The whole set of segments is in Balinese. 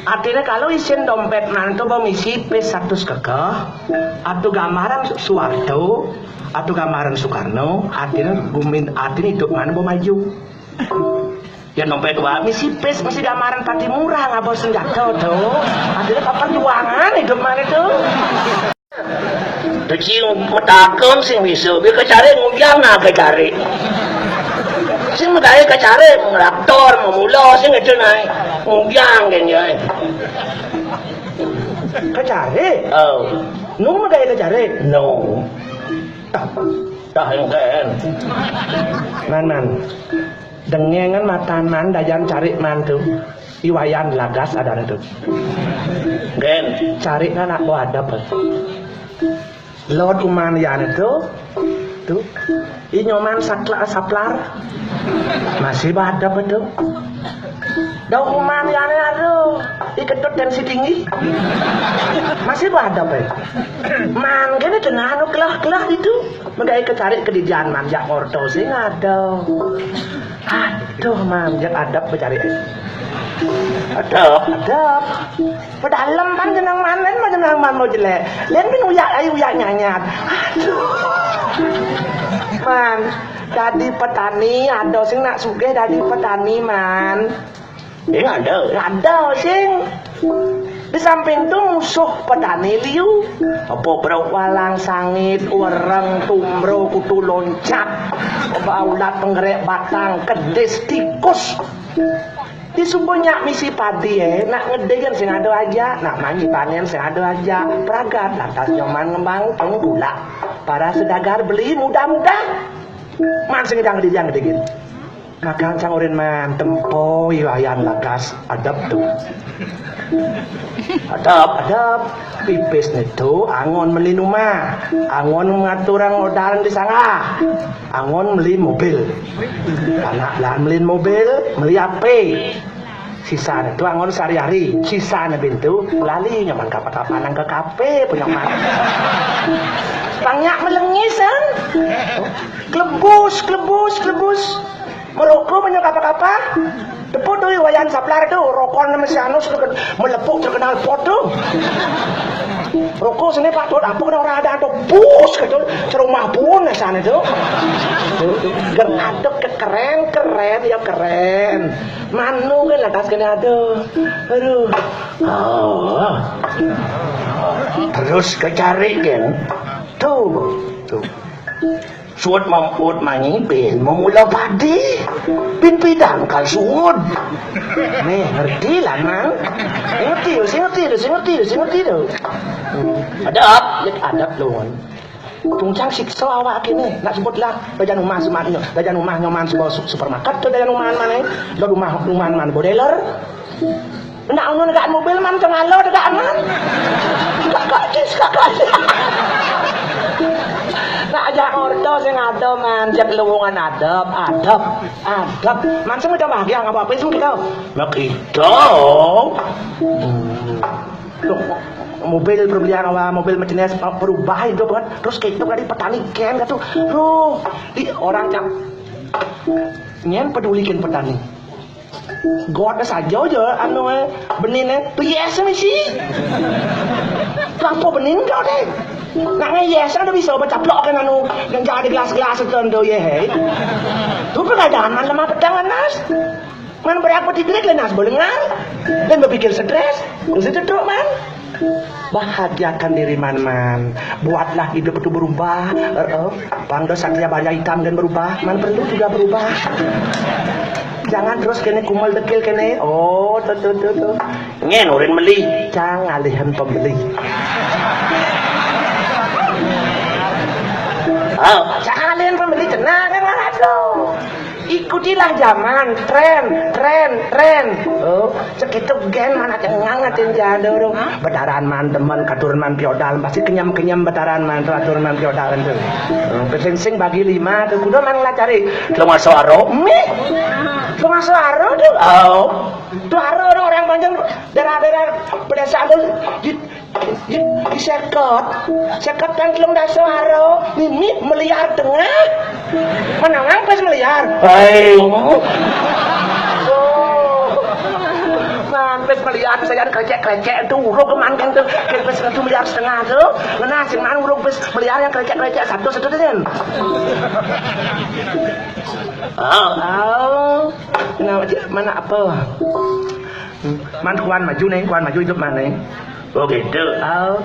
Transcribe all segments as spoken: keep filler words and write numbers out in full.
Artine kalau isin dompet man to misi pis satus kekeh, atu gambaran Su-, Suwarto, atu gambaran Soekarno, artine gumin, artine idup man bo maju. Ya dompet wa misi pis, misi gambaran Pattimura ngaba senjata to. Artine perjuangan idup man to. Tuci metakon sing bisa, bi kecari ngujang nah kecari. Sing megawe kecari ngelaktor, memula sing itu naik. Ngujang kan ya. Kecari? Oh. Nu megawe kecari? No. Tah, tah yang kan. Man, man. Dengengan matan man dayan cari man tu. I Wayan Lagas adane tu. Gen, cari anak bo adep. Lod uman yane tu. Tu. I Nyoman Sakla Saplar. Masih bo adep tu. Dau uman yane aduh. I Ketut tensi tinggi. Masih bo adep. Man kene tengah anu kelah-kelah itu. Megawe kecari kedidian man jak ngorto sing ada. Aduh, man, jak adep becari. Adep. Adep. Pedalem kan jeneng man, len mah jeneng man mau jelek. Len bin uyak ai uyak nyanyat. Aduh. Man, dadi petani ada sing nak sugih dadi petani, man. Sing ada. Ada sing. Di samping tu musuh petani liu. Apa bro? Walang sangit, wereng, tumbro, kutu loncat. Apa ulat penggerek batang, kedis, tikus. Di subuh nyak misi padi eh, nak ngedegen sing ada aja, nak manyi panen sing ada aja. Pragat lantas Nyoman ngembang tenggulak. Para sedagar beli mudah-mudah. Man sing ngedang ngedegen. Makan sang urin man tempo I Wayan Lagas adep tu. Adep, adep. Pipis nitu angon meli numah, angon ngaturang modal di sangah, angon meli mobil. Anak belahan meli mobil, meli H P. Sisa nitu angon sehari-hari, sisa bintu lali Nyoman kapan-kapan nang ke kafe punya man. Pang nyak melengis kan. Klebus, klebus, klebus. Merokok banyak apa-apa. Tepuk tu I Wayan Saplar tu, rokok nama si Anus tu kan, melepuk terkenal pot tu. Rokok sini Pak Dot, apa kena orang ada tu, bus ke tu, serumah pun sana tu. Tu, tu. Ger adep ke keren, keren, ya keren. Manu kan lantas kena ada. Aduh. Oh. Terus kecari kan. Tu, tu. Suud mamput manyi bin memula padi. Bin pidang kal suud. Nih, ngerti lah, Mang? Ngerti, sing ngerti, sing ngerti, sing ngerti tu. Adep, adep lu. Tungcang siksa awak kene. Nak sebutlah, dayan umah sematnya, dayan umah Nyoman sebuah su-, supermarket tu dayan umah mana? Lo rumah, rumah mana? Bodeler. Nak anu negak mobil man tengalo tegak man. Kakak cis, kakak cis. Nak ajak orto sing ada man, jak lowongan adep, adep, adep. Man sing udah bahagia ngapa apa sing kita. Nak kita. Hmm. Loh, mobil perbelian awak, mobil macam ni berubah itu kan. Terus kayak itu kali petani ken kata. Loh, di orang yang nyen pedulikan petani. Got saja je anu eh, benin eh, tu yes mesti. Tu apa benin kau deh? Nak yes ada bisa bercaplok kan anu yang jadi gelas-gelas itu ando ye hei. Tu pegadaan man lemah petang nas. Man berapa tidur le nas belengar dan berpikir stres. Itu tu man. Bahagiakan diri man man. Buatlah hidup itu berubah. Heeh. Pang do satria baja hitam dan berubah, man perlu juga berubah. Jangan terus kene kumal dekil kene. Oh, tu tu tu tu. Ngen urin meli, cang alihan pembeli. Oh, cang alihan pembeli tenang kan aduh. Ikutilah zaman, tren, tren, tren. Oh, sekitu gen mana cengang atin jando tu. Betaran man demen, katurun man piodal, pasti kenyam-kenyam betaran man tu, aturun man piodal tu. Hmm, sing-sing bagi lima tu, kuda man lah cari. Lo masuk aro, mih. Lo masuk aro tu. Oh, tu aro orang, orang panjang, daerah-daerah pedesaan tu. Di, di, di seket, seket kan telung dasa aro, mimi meliar tengah. Mana nang pas meliar? Hai. Oh. Man, Pis miliar saya krecek-krecek itu uruk kemanten tuh. Pis satu miliar setengah tuh. Ngena sing man uruk pis miliar yang krecek-krecek satu satu tuh. Oh, oh. Nah, mana apa? Man kuan maju nih, kuan maju hidup mana? Oh gitu. Oh.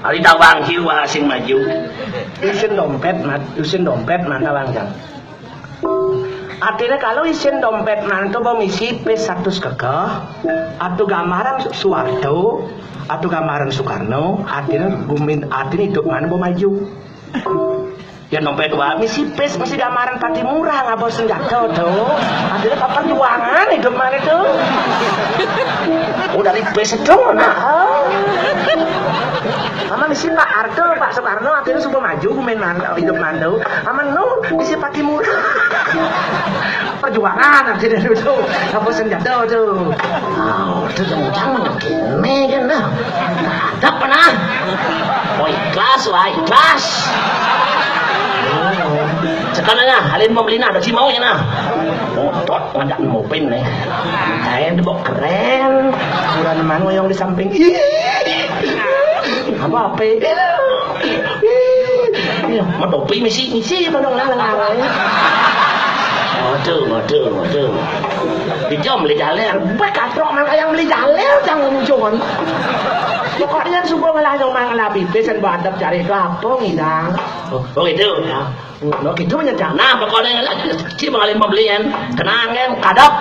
Ari tawang kiwa sing maju. Isin dompet, mat, isin dompet man tawang jang. Artinya kalau isin dompet man tuh mau misi pis satu kekeh, atau gambaran Soeharto, atau gambaran Soekarno, artinya gumin, artinya hidup mana mau maju. Ya dompet wa misi pis, misi gambaran Pattimura, ngapa senjata tuh? Artinya apa perjuangan hidup mana tuh? Udah di pis itu nah. Mama misi Pak Harto, Pak Soekarno, artinya sudah maju, main man, hidup mandu. Mama nu misi Pattimura. Perjuangan artinya itu. Ngapa senjata tuh? Oh, itu jangan-jangan gini kan dah. Hadap mana? Oh, ikhlas, wah, ikhlas. Sekarang ya, halin pembeli nah, ada si mau ya nah. Motot ngajak mobil nih. Kain debok keren. Ukuran mana yang di samping? Ih. Apa apa? Iya, mau topi misi, misi apa dong lah lah. Waduh, waduh, waduh. Dijam beli jaler, bek katrok mang kayang beli jaler jangan muncul. Pokoknya subuh ngelah dong mang ngelah bibis dan badep cari itu apa ngidang. Oh, oh gitu. Ya. Nah, gitu menyedang. Nah, pokoknya si mengalih pembelian, kenangan kadap.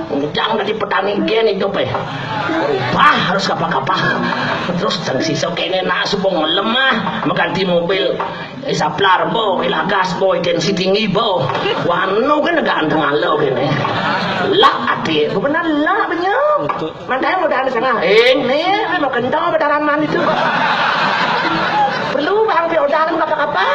Ngejang dari petani gen itu pe. Wah, harus kapah-kapah. Terus tang sisa kene nak subuh ngelemah, mengganti mobil. Isaplar bo, ilagas bo, tensi tinggi bo. Wanu kan ganteng alo kene. Lah ati, benar lah benyong. Mantai modal sana. Eh, nih, mau kentang apa dalam mandi tuh? Perlu bang piodalan apa-apa.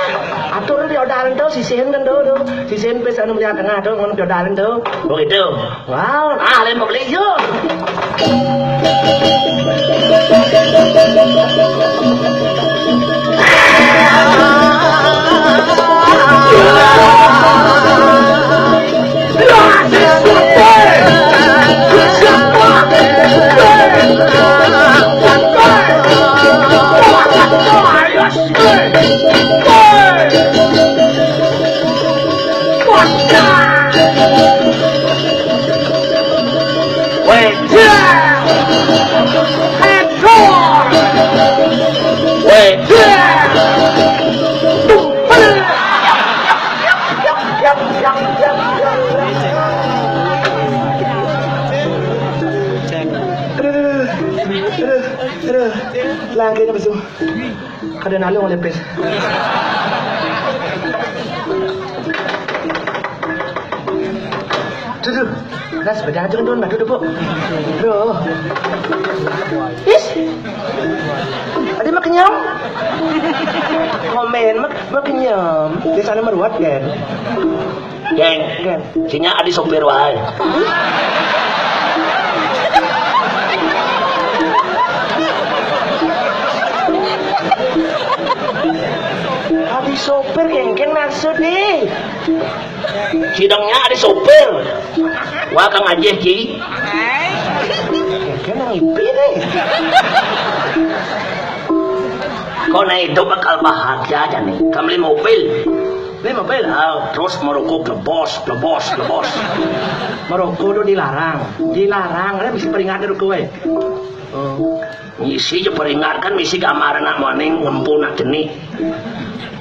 Atur piodalan tuh, sisihin kan tuh, tuh. Sisihin pis anu melihat tengah tuh, ngono piodalan tuh. Begitu. Wow, ah, lain mau beli yuk. Weh, dia. Hancur. Weh, dia. Tumpul. Aduh, aduh, aduh, aduh, aduh. Langkahnya besar. Kada nalung oleh pes. Tuh, tuh. Nah, sepeda aja kan tuan batu depok. Bro. Is. Ada makenyam. Komen mak makenyam. Di sana meruat kan. Geng, geng. Sinya adi sopir wae. Adi sopir geng, geng maksud nih. Sidangnya adi sopir. Wah, Kang Ajeh, Ci. Geng yang ipi nih. Kau naik itu bakal bahagia aja nih. Kamu beli mobil. Ini mobil, ah, terus merokok lebos, lebos, lebos. Merokok itu dilarang, dilarang. Ini mesti peringat dari kowe. Oh. Misi aja peringat kan, misi kamar anak maning ngempu nak jenik.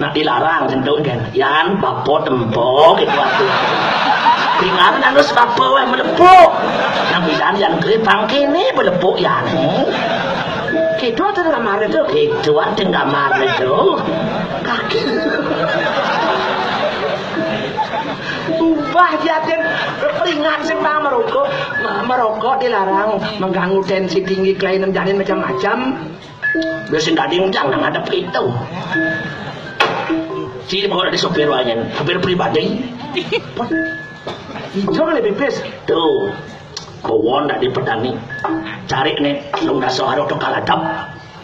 Nak dilarang tentu kan. Yan, bapo tempo gitu waktu. Peringat anu sebapo yang melepuk. Yang bilang yang kiri pangkini melepuk yan. Gitu tuh kamar itu, gitu tuh kamar itu. Kaki. Ubah jatin, peringat sing bang merokok, merokok dilarang, mengganggu tensi tinggi, kelainan janin macam-macam. Biar sing gading jangan ada itu. Sini mau ada sopir wajan, sopir pribadi. Itu lebih pes. Tuh, kowon dari petani. Cari nih, lu nggak soal tuh kaladap.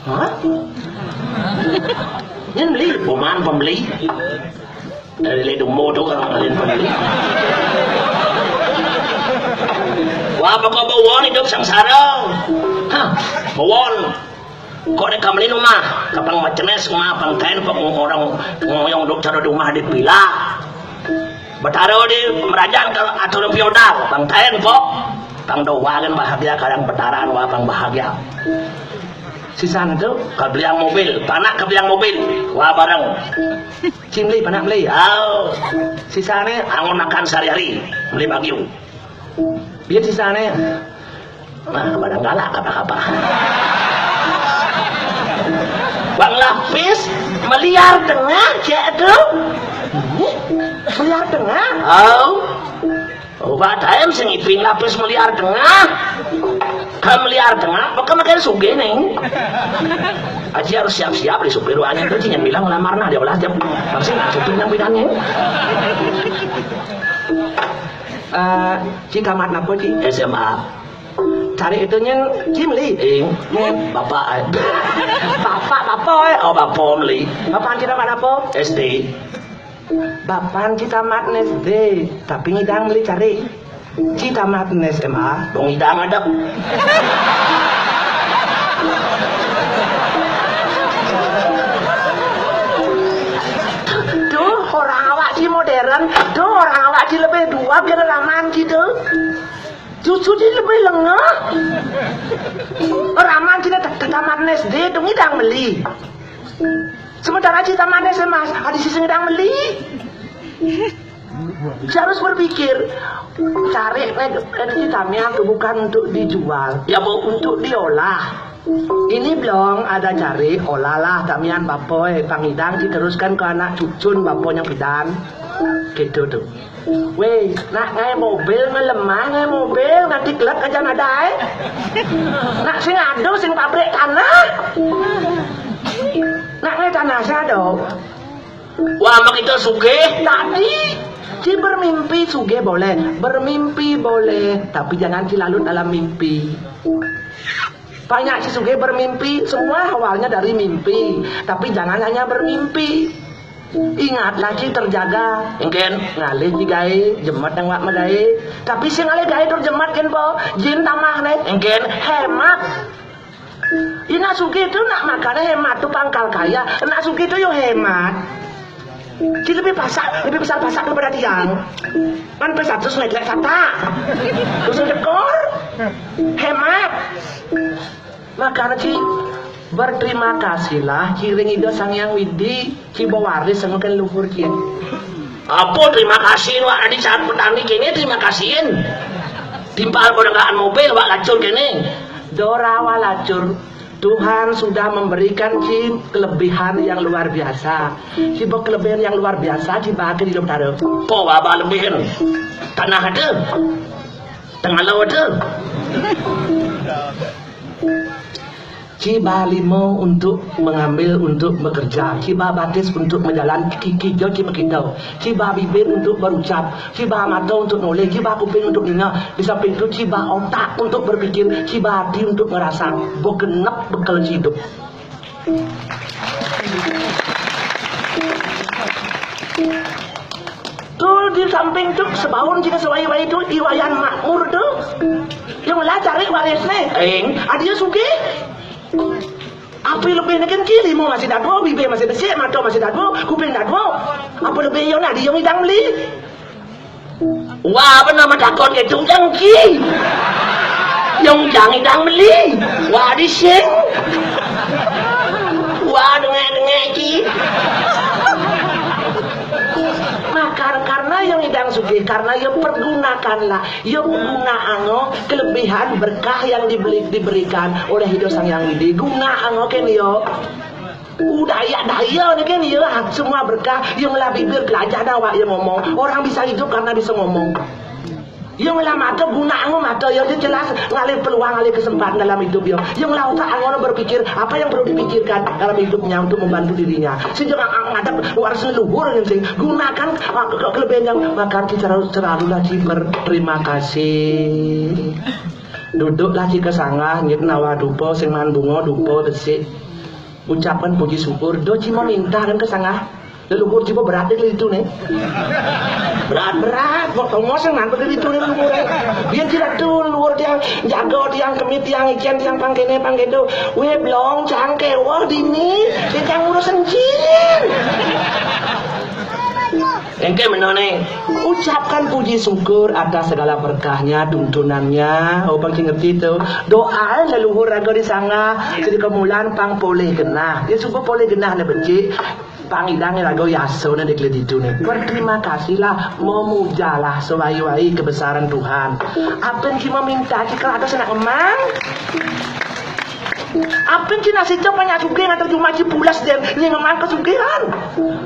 Hah? Ini beli, boman pembeli. Dari le dumbo tu kan ngalin pembeli. Wa Apa kok bawon hidup sengsara? Hah, bawon. Kok nek kameli rumah, kapang macenes rumah pang taén pok orang ngoyong duk cara rumah di pila. Betara di merajaan ke atur feodal, pang taén pok. Pang doa kan bahagia, kadang betara doa pang bahagia. Sisan itu kebelian mobil, panak kebelian mobil, wah bareng. Cimli panak beli, aw. Sisane angon makan sehari-hari, beli bagiu. Dia sisane, nah, barang galak apa-apa. Bang Lapis meliar tengah, cek tu. Meliar tengah. Oh. Oh, Pak Taim sing iping Lapis meliar tengah. Kalau meliar tengah, maka makin sugih, Neng. Aji harus siap-siap di supir, wanya tu, Ci, yang bilang ngelamar nah, dia belah jam. Pasti supir yang bidangnya. Eh, Ci tamat napa, Ci? S M A. Cari itu nyen, Ci meli. Ing, nyen, bapak, eh. Bapak, bapak, eh. Oh, bapak meli. Bapak Ci tamat napa? S D. Bapak Ci tamat S D, tapi ngidang meli cari. Ci tamat S M A, dong ngidang ada. Duh, orang awak Ci modern. Duh, orang awak Ci lebih dua biar raman gitu. Cucu Ci lebih lengah. Raman Ci nek tamat S D, dong ngidang meli. Sementara Ci tamat S M A, ada sisi ngidang meli. Saya harus berpikir, cari nek, nek Ci tamiang tu bukan untuk dijual, ya, Bu, untuk diolah. Ini belum ada cari, olahlah tamian bapoy, pangidang diteruskan ke anak cucun bapoy yang pidan. Gitu tu. Weh, nak ngai mobil ngelemah ngai mobil, nanti kelak aja nadai. Nak sing ado sing pabrik tanah. Nak ngai tanah sing ado. Wah, mak kita sugih. Tadi Ci bermimpi sugih boleh, bermimpi boleh, tapi jangan Ci larut dalam mimpi. Banyak Ci sugih bermimpi, semua awalnya dari mimpi, tapi jangan hanya bermimpi. Ingatlah Ci terjaga. Engken, ngalih Ci gaé, jemet nang wak magaé. Tapi sing ngalih gaé tur jemet kén po, jin tamah né. Engken, hemat. Ina sugih tu nak makan hemat tu pangkal kaya. Nak sugih tu yo hemat. Ci lebih pasak, lebih besar pasak daripada tiang. Kan pes seratus meter sata. Terus dekor. Hemat. Makana Ci berterima kasihlah Ci ring Ida Sang Hyang Widi, Ci bawaris sangkan luhur Ci. Apa terima kasih wak tadi saat petani kene terima kasihin. Timpal bodagaan mobil wak lacur kene. Dora walacur, Tuhan sudah memberikan Ci kelebihan yang luar biasa. Ci bawa kelebihan yang luar biasa, Ci bawa ke di Dora. Po waba lebihin. Tanah ada. Tengah laut ada. Ci ba limo untuk mengambil, untuk bekerja. Ci ba batis untuk berjalan, kiki jo ci bekido. Ci ba bibir untuk berucap. Ci ba mato untuk noleh. Ci ba kuping untuk ninga. Di samping tu, ci ba otak untuk berpikir. Ci ba ati untuk ngerasa. Bo genep bekel ci hidup. Tu di samping tu, sebaun jika sewai-wai tu, iwayan makmur tu. Yang lah cari warisnya. Eng, adia sugih. Apa lebih nak kiri, mau masih dadu, bibir masih besar, mata masih dadu, kuping dadu. Apa lebih yang nak dia yang idang beli? Wah, apa nama takut ke tu yang ki? Yang jangan idang beli. Wah, di sing. Wah, dengek-dengek ki. Maka karena yang idang sugih, karena yang pergunakanlah, yang guna ango kelebihan berkah yang dibeli, diberikan oleh Ida Sang Hyang Widi. Guna ango kan yo. Udah ya daya ni kan yo, semua berkah yang lah bibir kelajah dah awak yang ngomong. Orang bisa hidup karena bisa ngomong. Yang lah mata guna ango mata yo, dia jelas ngalih peluang, ngalih kesempatan dalam hidup yo. Yang lah otak ango berpikir apa yang perlu dipikirkan dalam hidupnya untuk membantu dirinya. Sehingga ngadep waris leluhur yang sing gunakan, ah, ke-, kelebihan yang makan Ci selalu, selalulah Ci berterima kasih. Duduklah Ci ke sanggah, nyit nawa dupa, sing man bunga dupa besik. Ucapkan puji syukur, do Ci meminta kan ke sanggah. Leluhur jiwa berat deh itu nih. Berat-berat, kok tongos yang ngantuk itu nih leluhur. Biar kita tuh leluhur tiang jago, tiang kemit, tiang icén, tiang pangkene, pangkedo. Weh, blong, cangke, wah, dini, tiang ngurus encin. Engke menone, ucapkan puji syukur atas segala berkahnya, tuntunannya. Oh, pang ngerti tuh. Doa leluhur raga di sanga, jadi kemulan pang polih genah. Dia suka polih genah ne becik. Pang idang raga yasone di kelid itu ne. Berterima kasihlah, memujalah sewai-wai kebesaran Tuhan. Apa yang kita minta, kita ada senak emang. Apa yang cina sejak banyak sugih atau cuma ci pulas dan nying emang kesugihan.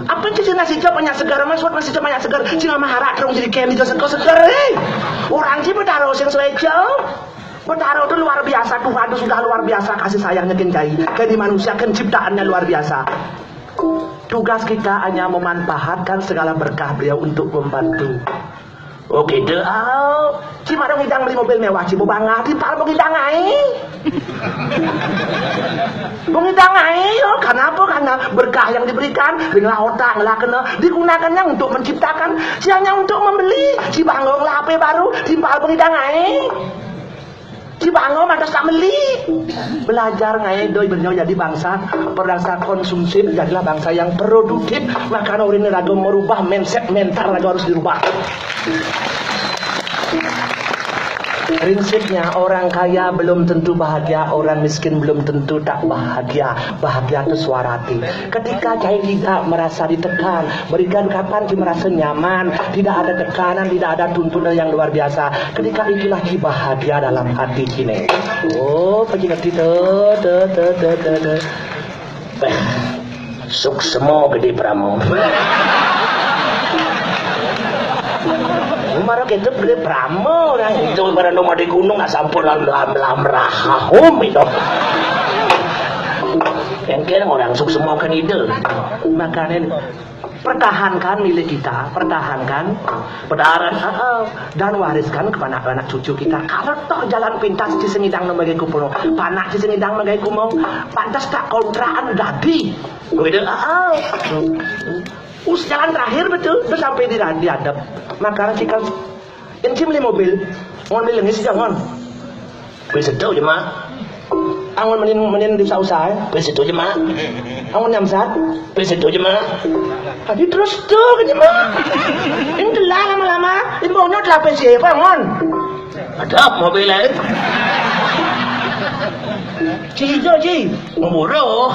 Apa yang cina sejak banyak segar, mas, buat masih banyak segar. Cina maharat dong jadi kendi jo segar-segar, eh. Orang ci Betaro sing suejo. Betaro itu luar biasa, Tuhan itu sudah luar biasa kasih sayangnya kencai. Jadi manusia kan ciptaannya luar biasa. Tugas kita hanya memanfaatkan segala berkah beliau untuk membantu. Oke deh, au. Ci marung idang beli mobil mewah, ci bangga, di pal bengidang ai. Bengidang ai, oh, karena apa? Karena berkah yang diberikan, ringlah otak, ngelah kena, digunakannya untuk menciptakan, siangnya untuk membeli, ci bangun lah H P baru, di pal bengidang ai. Ci bangun, ada tak beli. Belajar ngai doi bernyo jadi bangsa, bangsa konsumtif, jadilah bangsa yang produktif, maka orang ini ragu merubah mindset mental ragu harus dirubah. Prinsipnya, orang kaya belum tentu bahagia, orang miskin belum tentu tak bahagia. Bahagia itu suara hati. Ketika cai tidak merasa ditekan, berikan kapan cai merasa nyaman, tidak ada tekanan, tidak ada tuntunan yang luar biasa. Ketika itulah cai bahagia dalam hati cai. Oh, pergi ngerti tuh, tuh, tuh, tuh, tuh, tuh. Suksma Gede Pramo. Mara kita Gede Pramo orang itu, barang dong di gunung nak sampun lam lam lam rahahum itu. Yang kira orang suksma kan ide. Makanya pertahankan milik kita, pertahankan, pertahankan, heeh, dan wariskan kepada anak cucu kita. Kalau toh jalan pintas ci sengidang nang bagai kupono, panak ci sengidang bagai kumong, pantas tak kontrakan dadi. Beda, ah. Us jalan terakhir betul, terus sampai di, di adep. Maka cikal, ini ci beli mobil, mau beli lengis jangan. Wis sedo, Jemak. Angon menin, menin di sausa, eh. Wis sedo, Jemak. Angon nyamsat. Wis sedo, Jemak. Tadi terus tuh, Jemak. Ini telah lama-lama, ini maunya telah P C apa, Angon? Ada mobil, eh. Ci ijo, Ci. Ngemuruh.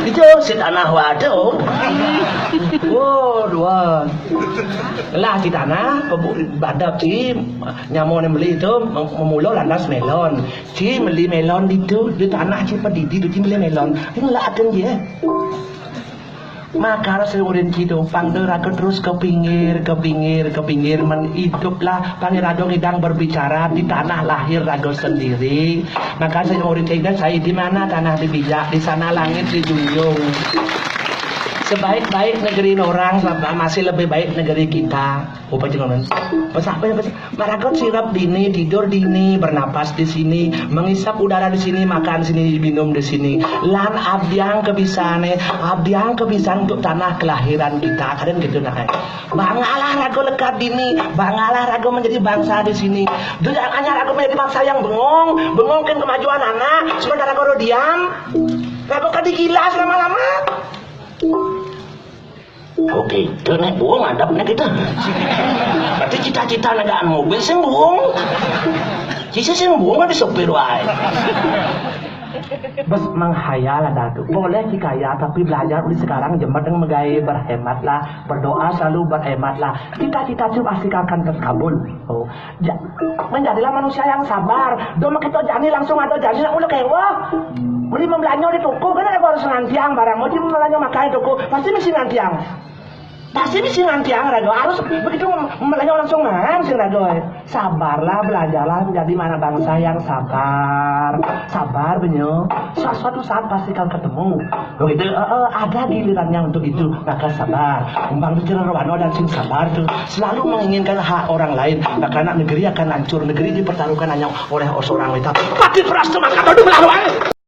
Ijo, si tanah waduh. Oh, dua. Lah, ci tanah, badap, Ci. Nyamon yang beli itu mem-, memula lantas melon. Ci beli melon di tu, di tanah ci pedidi tu ci beli melon. Ini lah akan dia. Maka rasa urin ci tu, pang tu raga terus ke pinggir, ke pinggir, ke pinggir, men hiduplah pang raga ngidang berbicara di tanah lahir raga sendiri. Maka saya urin ci, saya di mana tanah dipijak, di sana langit dijunjung. Sebaik-baik negeri orang, masih lebih baik negeri kita. Apa cik ngono? Pas apa ya, pas maragot sirap dini, tidur dini, bernapas di sini, menghisap udara di sini, makan sini, minum di sini. Lan abdiang kebisane, abdiang kebisan untuk tanah kelahiran kita. Kadang gitu nah. Bangalah rago lekat dini, bangalah rago menjadi bangsa di sini. Jangan hanya rago menjadi bangsa yang bengong, bengong kan kemajuan anak, sementara rago diam, rago kan digilas lama-lama. Oke, itu nek buang adab nek itu. Berarti cita-cita negaan mobil sing buang. Sisi sing buang kan di sopir wae. Bes menghayal ada tuh. Boleh ci kaya, tapi belajar mulai sekarang jembat yang megai berhematlah, berdoa selalu berhematlah. Cita-cita itu pasti akan terkabul. Oh, ja-, menjadilah manusia yang sabar. Doma kita jani langsung ada jani nak mula kewa. Beli membelanyo di toko, kan ada harus ngantiang barang. Mau di membelanyo makan di toko, pasti mesti ngantiang. Pasti mesti ngantiang raga. Harus begitu mem-, membelanyo langsung makan si raga. Sabarlah, belajarlah menjadi mana bangsa yang sabar. Sabar benyo. Suatu saat pasti akan ketemu. Begitu, eh, eh, ada gilirannya untuk itu, maka sabar. Umbang tu cara rohano dan sing sabar tu selalu menginginkan hak orang lain. Maka anak negeri akan hancur, negeri dipertaruhkan hanya oleh seorang wanita. Pati peras tu maka tu belah wae.